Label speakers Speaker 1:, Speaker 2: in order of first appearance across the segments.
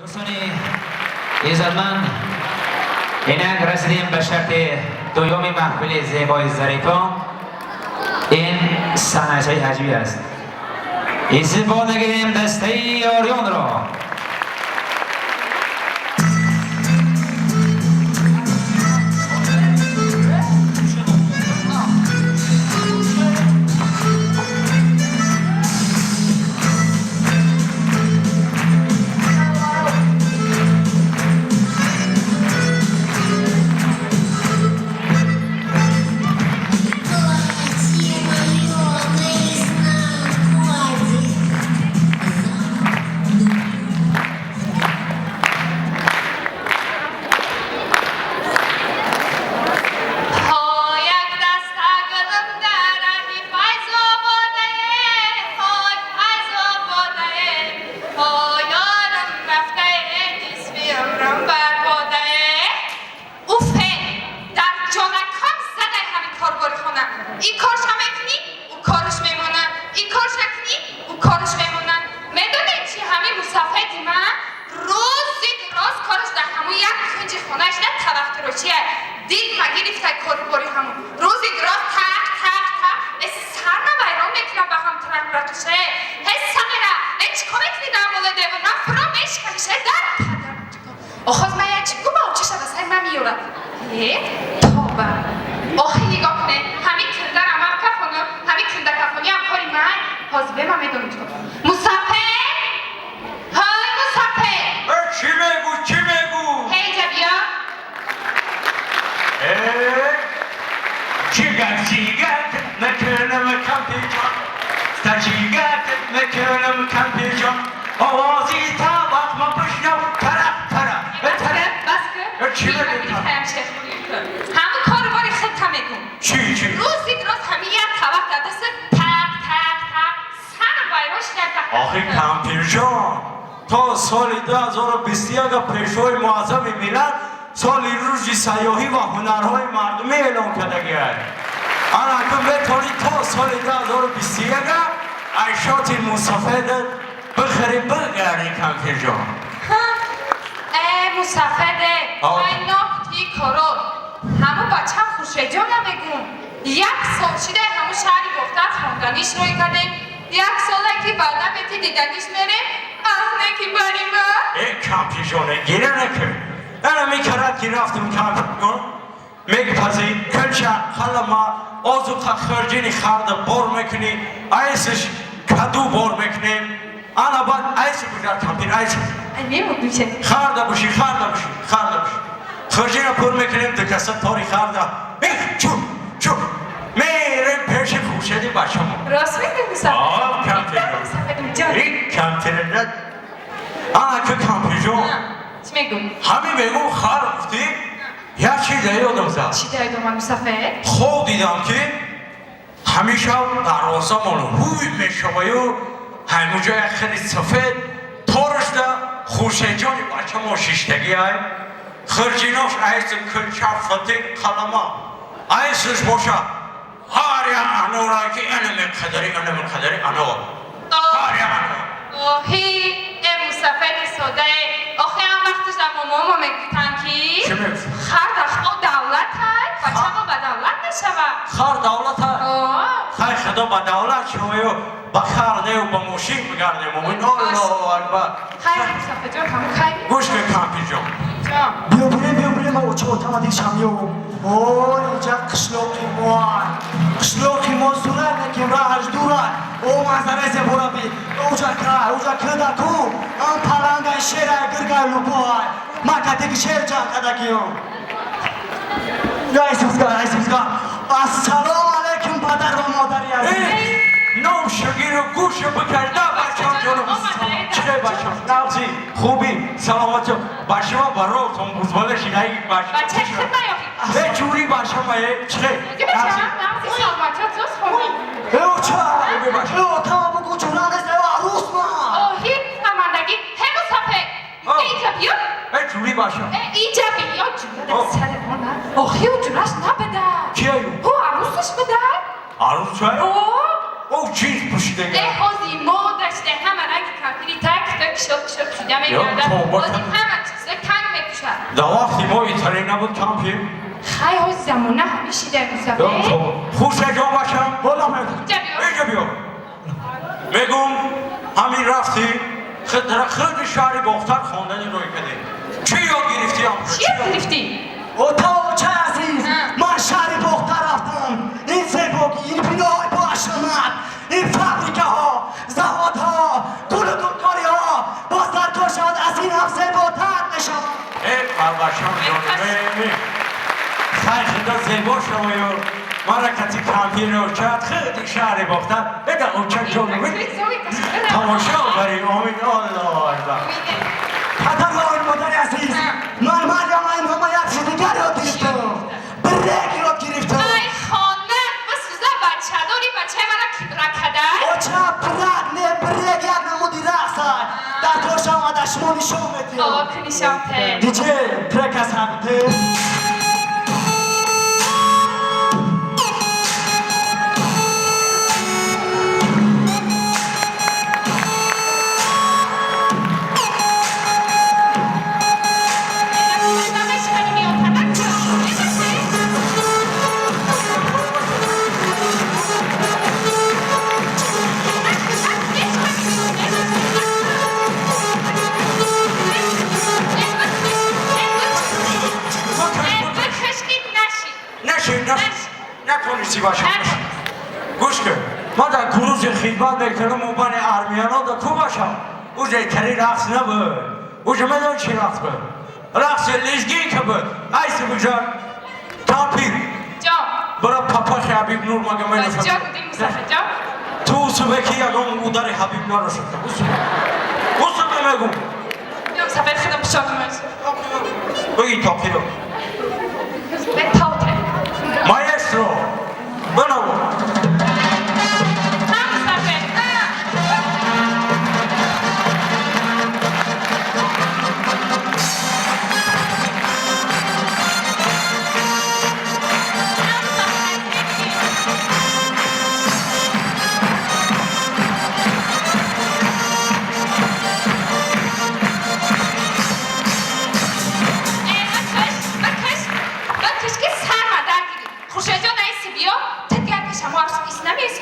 Speaker 1: Дӯстони иззатманд, инак расидем ба шарти дуюми маҳфили зебои зарифон. Ин санъатчаи ҳаҷвӣ аст. Истиқбол мегирем дастаи ёрёнро.
Speaker 2: Платье мое наизнанку одет.
Speaker 3: Ҳой, як даста гулм дар раҳи Файзободае, ҳой, Файзободае, ҳой, ёрам рафтае, нисфи умрам барбодае. Уфе, дар ҷонакам задай ҳамин корбори хона. Ин корша мекунӣ, ӯ кораш мемонад, ин корша кунӣ, ӯ кораш мемонад. Медонед чи, ҳамин мусафеди ман рӯзи роз кораш дар ҳамун як кунҷи хонааш на тавақтирочия. Дил ма гирифтай корибори ҳамун. Рӯзи роз тақ тақ тақ эси сарма вайрон мекунам ба ҳам трак-бракише. Ҳе сағира, э чӣ кор мекунӣ дар болои девор? Ман фуро мешикамише дар падар. Охоз ман як чӣ гума очаша ба сари ман меёрад. Э, тоба. Охи нигоҳ кунед, ҳамин кирдара ман кафонам, ҳамин кирда кафониам кори ман. Ҳозир бе ман медонам чӣ кор. Мусафед! Ҳой, Мусафед!
Speaker 4: Э, чӣ мегӯ, чӣ мегӯ?
Speaker 3: Ҳей, ҷа биё.
Speaker 4: Э, чигак, чигак мекунам, кампирҷон, чигак мекунам, кампирҷон, овози табақ ма бишнав, тарақ тарақ
Speaker 3: Бас
Speaker 4: тарақ.
Speaker 3: кун, бас кун.
Speaker 4: Э, чӣ мегӯ?
Speaker 3: Гирифтаям шеххӯрӣ кун. Ҳамун кору бори худта мегӯм.
Speaker 4: Чӣ, чӣ?
Speaker 3: Рӯзи роз ҳамин як табақ дар даст тақ тақ тақ сар вайрон шуда тақ.
Speaker 4: Охи кампирҷон, то соли 2021 пешвои муаззами миллат соли рушди сайёҳӣ ва ҳунарҳои мардумӣ эълон кардагиад. Ана ку метавонӣ то соли 2021 айшоти мусафедат бихарӣ, бигарди, кампирҷон.
Speaker 3: Э, мусафеде,
Speaker 4: О.
Speaker 3: ай нобудии коро. Ҳамун бачам Хуршедҷона мегӯм. Як сол шида ҳамун шаҳри Бохтар хонданиш рӯй кардем. Як соле ки баъда бети диданиш мерем, аҳне ки бари ман.
Speaker 4: Э, кампирҷоне, гиря накун. Ана мекарад ки рафтем, кампирҷон, мегпазӣ кӯлча, қалама, озуқа, хӯрҷини харда бор мекунӣ, айсиш каду бор мекунем. Ана баъд айси бигар, кампир, айси.
Speaker 3: Ай мемондуше.
Speaker 4: Харда буши, харда буши, харда буши, хӯрҷина пур мекунем, дукаса тори харда. Эх, чу чу мерем пеши Хуршеди бачамо.
Speaker 3: Рост мегӯй, мусафед?
Speaker 4: О, кампирҷон.
Speaker 3: Мусафедум ҷон.
Speaker 4: И кампирҷон, ана ку, кампирҷон.
Speaker 3: Чӣ мегӯм?
Speaker 4: Ҳамин мегӯм, хар гуфтӣ, як чиз ёдам зад.
Speaker 3: Чӣ дар ёдомад, мусафед?
Speaker 4: Хоб дидам, ки ҳамеша дарвозамон ҳуй мешаваю, ҳамуҷо як хели сафед торашда Хуршедҷони бачамо шиштагиай, хирҷинош айси кӯлча, фатир, қалама, айсиш боша ҳар як анора, ки анаме қадари, анаме қадари анор, ҳар як анор.
Speaker 3: Оҳи, э мусафеди содае. Охи ҳам вақташ дар момомо мегуфтанд, ки
Speaker 4: Чӣ мегуфт?
Speaker 3: Хар дахо давлатай, бачамо ба давлат мешавад.
Speaker 4: Хар давлата.
Speaker 3: О.
Speaker 4: Хай, худо ба давлат шаваю, ба хар нею, ба мошин бигардем. Омин, Аллоҳу акбар.
Speaker 3: Хайр, мусафедҷон, ҳамун хайр.
Speaker 4: Гӯш кун, кампирҷон.
Speaker 3: Ҷон.
Speaker 5: Биё бирем, биё бирем, ма оча отама дишам ём. О, инҷа қишлоқи мо, қишлоқи мо сурат некем, раҳаш дурай. О, манзараи зебора би. Оҷа кай, оҷа кӯдаку. Ан палангай, шерай, гиргай, лупоай. Ма катеки шер ҷанг кадакиём. Я исмизга, исмизга. Ассалому алайкум, падар ва модари азиз.
Speaker 4: Ном шагиру гӯша бикарда, бачам ҷонум. Чӣ, бачам, нағзи, хубӣ, саломатӣ? Бачама баротон бузбала шидаи.
Speaker 3: Бача
Speaker 4: Бача
Speaker 3: хидма ёхи.
Speaker 4: э, ҷури бачама, э, чӣ?
Speaker 3: Бача, нағзи, саломатиёт зоз хонӣ.
Speaker 5: Э, оча! Э, отама бугу ҷура нест, э, арӯс ма.
Speaker 3: Оҳи, намандагӣ. Ҳе, мусафед.
Speaker 4: О.
Speaker 3: Э, иҷа биё.
Speaker 4: Э, ҷури бачам.
Speaker 3: Э, иҷа биё, ҷура дар
Speaker 4: О.
Speaker 3: сари мона. Охи, ӯ ҷураш набуда.
Speaker 4: Кияю?
Speaker 3: Ҳу арӯсаш буда.
Speaker 4: Арӯс чай?
Speaker 3: О.
Speaker 4: О ҷинс пӯшидаги.
Speaker 3: Э, ҳози мода шуда, ҳама ранги кампири так так кишод кишод пӯшида мегардад. Ҳози ҳама чиза танг мепӯшад.
Speaker 4: Дар вақти мо италӣ набуд кампир.
Speaker 3: Хай, ҳози замона ҳамин шида, мусафед.
Speaker 4: Хуршедҷон, бачам. Инҷа биё. Мегум, ҳамин рафтӣ худи шаҳри Бохтар хондани рӯй кардем. Чӣ ёд гирифтӣ?
Speaker 3: Чӣ ёд гирифтӣ?
Speaker 5: Ота, очаи азиз, ман шаҳри Бохтар рафтам. Ин зебогӣ, ин биноҳои боҳашамат, ин фабрикаҳо, заводҳо, гулу гулкориҳо боз дар кор шавад, аз ин ҳам зеботар мешавад.
Speaker 4: Э, бачам ҷон, хай, худо зебо шаваю мара кати кампир очад худи шаҳри Бохтар эда оча ҷон тамошо бари. Омин, Аллоҳу акбар.
Speaker 5: Падарой, модари азиз, ман Марьяма, ин ҳама як чиз дигар ёд гирифтам, брек ёд гирифтам.
Speaker 3: Ай, хона бисӯза, бачадори, бачаи мара кибра када.
Speaker 5: Оча, брак не, брек як намуди рақс ай. Дар кор шавад, шумо нишон медиҳам.
Speaker 3: О, нишон те.
Speaker 5: Диҷей, трек аз ҳамите.
Speaker 4: Натонисти, бача, гӯш кун. Ман дар Грузия хидмат мекунам, бани армияно да ку бошам, уҷа тари рақс набуд. Уҷа медон чӣ рақс буд? Рақси лезгинка буд. Айси буҷа, кампир. Бара папахи Ҳабиб Нур Магомедов. Ту усубе ки ягон удари Ҳабиб нарасад, усубе мегум. Бигӣ тоқиро. Маэстро, бинавоз.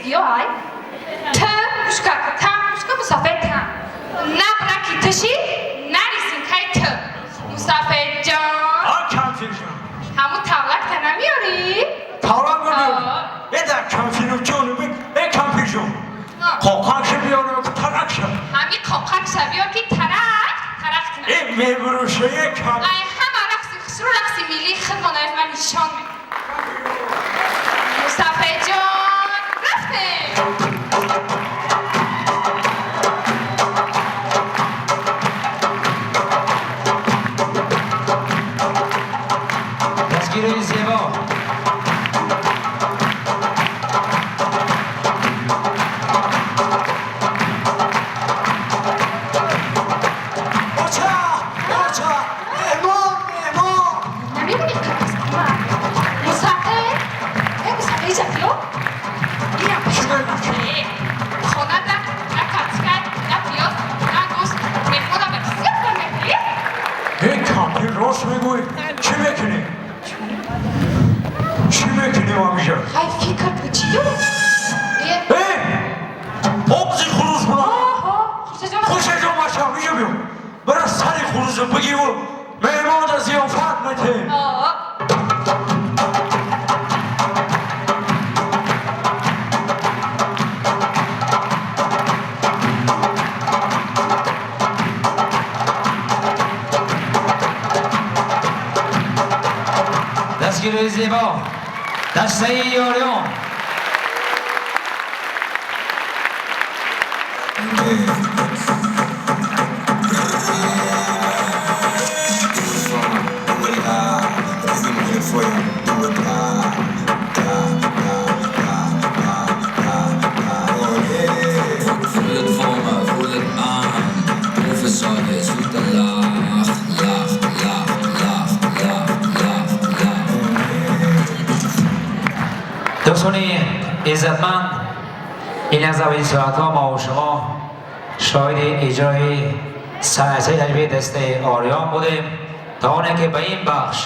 Speaker 3: Биё, ай, ту гӯшка, там гӯшка, мусафед, там на браки туши, на резинкаи ту, мусафедҷон. Ҳамун тавлакта намеёрӣ?
Speaker 4: Тавлак э дар камфируҷон, э камфирҷон, қоқакша биёрам, таракша?
Speaker 3: Ҳами қоқакша биёр, ки тарак тарак кунам.
Speaker 4: Э, мебурӯшае кам.
Speaker 3: Ай, ҳама рақси хушрӯ, рақси миллии худмон ман нишон медиҳам. Мусафедҷон, рафтем.
Speaker 1: Дастгирои зебо.
Speaker 5: Оча, оча, меҳмон, меҳмон.
Speaker 3: Намебинӣ, қапас мусафед? Э, мусафед, иҷа биё. Инам хонада на картика, на пиёз, на гӯшт. Меҳмона ба чӣ зиёфат мекунӣ?
Speaker 4: Э, кампир, рост мегӯӣ. Чӣ мекунӣ, чӣ мекунӣ ҳамиша?
Speaker 3: Хай, фикр кун, чӣ дорӣ?
Speaker 4: Э, обзи хурӯз була. Хуршедҷон, бачам, иҷа биё. Бара сари хурӯза бигиву меҳмонда зиёфат метем.
Speaker 1: Дастгирои зебо, дастаи ёриён.
Speaker 6: Voel het voor me, voel het aan. Professor is zoete lach, lach, lach, lach, lach, lach, lach.
Speaker 1: Дӯстони иззатманд. Ин аз аввалин соатҳо мо ва шумо шоҳиди иҷрои санъатҳои таҷрибаи дастаи Ориён будем. То оне ки ба ин бахш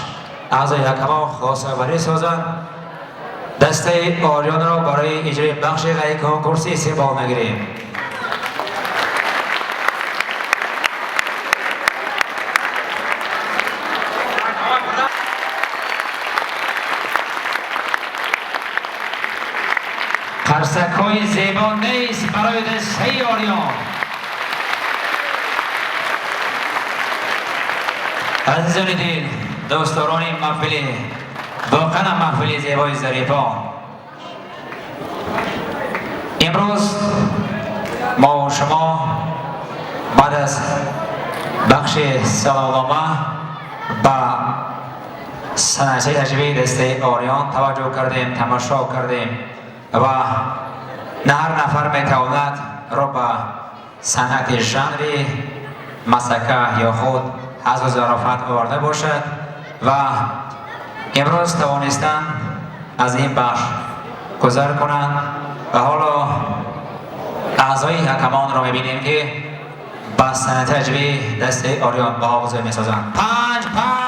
Speaker 1: аъзои ҳакамон хулосабарӣ созанд, дастаи Ориёнро барои иҷрои бахши ғайриконкурсӣ истиқбол мегирем. Қарсакҳои зебо нест барои дастаи Ориён. Азизони дил, дӯстдорони маҳфили, воқеан маҳфили зебои Зарифон, имрӯз мо ва шумо баъд аз бахши саломнома ба санъатчаи таҷрибаи дастаи Ориён таваҷҷӯҳ кардем, тамошо кардем ва на ҳар нафар метавонад ро ба санъати жанри масака ё худ ҳазу зарофат оварда бошад ва имрӯз тавонистанд аз ин бахш гузар кунанд. Ва ҳоло аъзои ҳакамонро мебинем, ки ба санъати таҷрибаи дастаи Ориён баҳогузорӣ месозанд. 5 5.